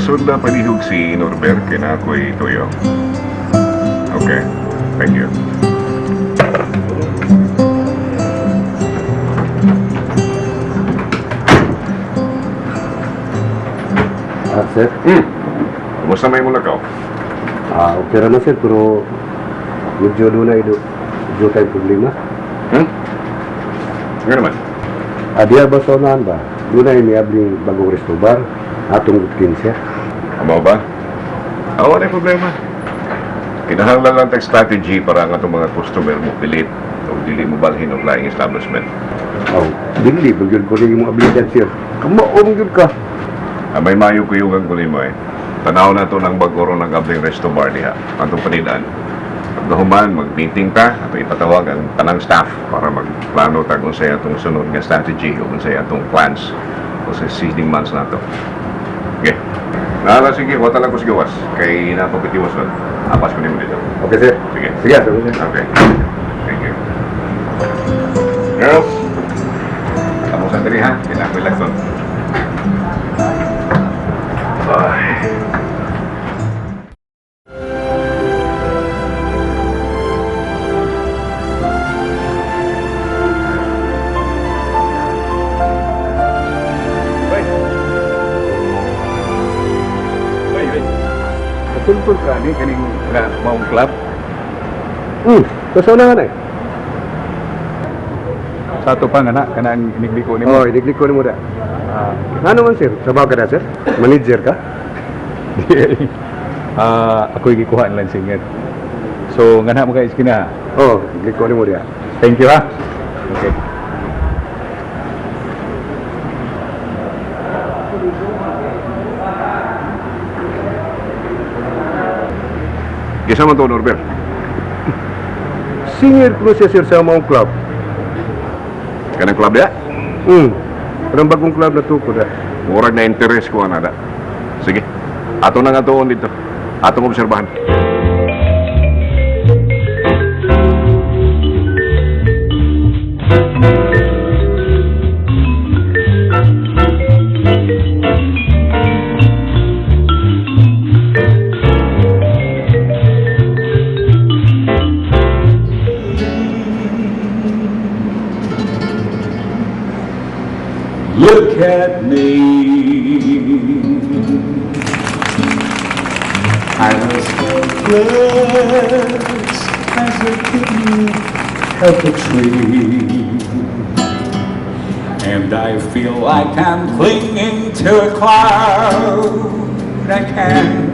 Pasudla palihog si Norbert kay naa ko'y tuyo. Okay. Thank you. Ah, sir? Kumusta may mulakaw? Ah, okay ra na, sir, pero medyo doon na ito. Medyo tayong problema. Nga naman. Ah, diya ba sa unahan ba? Doon na iniabling bagong resto bar. Atong 15. Amo ba? Ah, wala problema. Kinahanglan lang tag strategy para ang atong mga customer mo pilit o dili mo balhin og laing establishment. Oh, dili, magyud ko rin yung abligan, sir. Kamaong yun ka. Ah, may mayo kuyugan ko nimo eh. Tanaw na to ng bago ron ng abling resto bar diha. Atong panilaan. Pag nahuman, mag-meeting ta ato ipatawag ang tanang staff para magplano ta kung sa atong sunod nga strategy o kung sa atong plans o sa succeeding months nato. Okay. Nala, sige, wala lang ko sa gawas. Kay napapitiwas nun. Apas ko nimo dito. Okay, sir. Sige. Sige, sir. Sir. Okay. Thank you. Girls, tapos ang diri ha. Kailangan ko lang. Ay. Hoy. Hoy, hoy. Katultol ka ni kaning nga maong club. Sa unahan eh. Sa ato pa nga na kanang inigliko nimo. Oh, iniglik ko ni mo da. Ah, Ano man, sir? Trabaho ka na, sir? Manager ka? ah, ako'y gikuha lang singer. So nga na mo kay iskina. Oh, iniglik ko ni mo da. Thank you ha. Okay. Gisa man to, Norbert. Singer ko siya, sir, sa maong club. Kanang club diha? Kanang bagong club na to ko da. Murag na interest ko ana da. Sige. Ato na nga tuon dito. Atong obserbahan. Look at me. I'm as helpless as a kitten up a tree. And I feel like I'm clinging to a cloud. I can't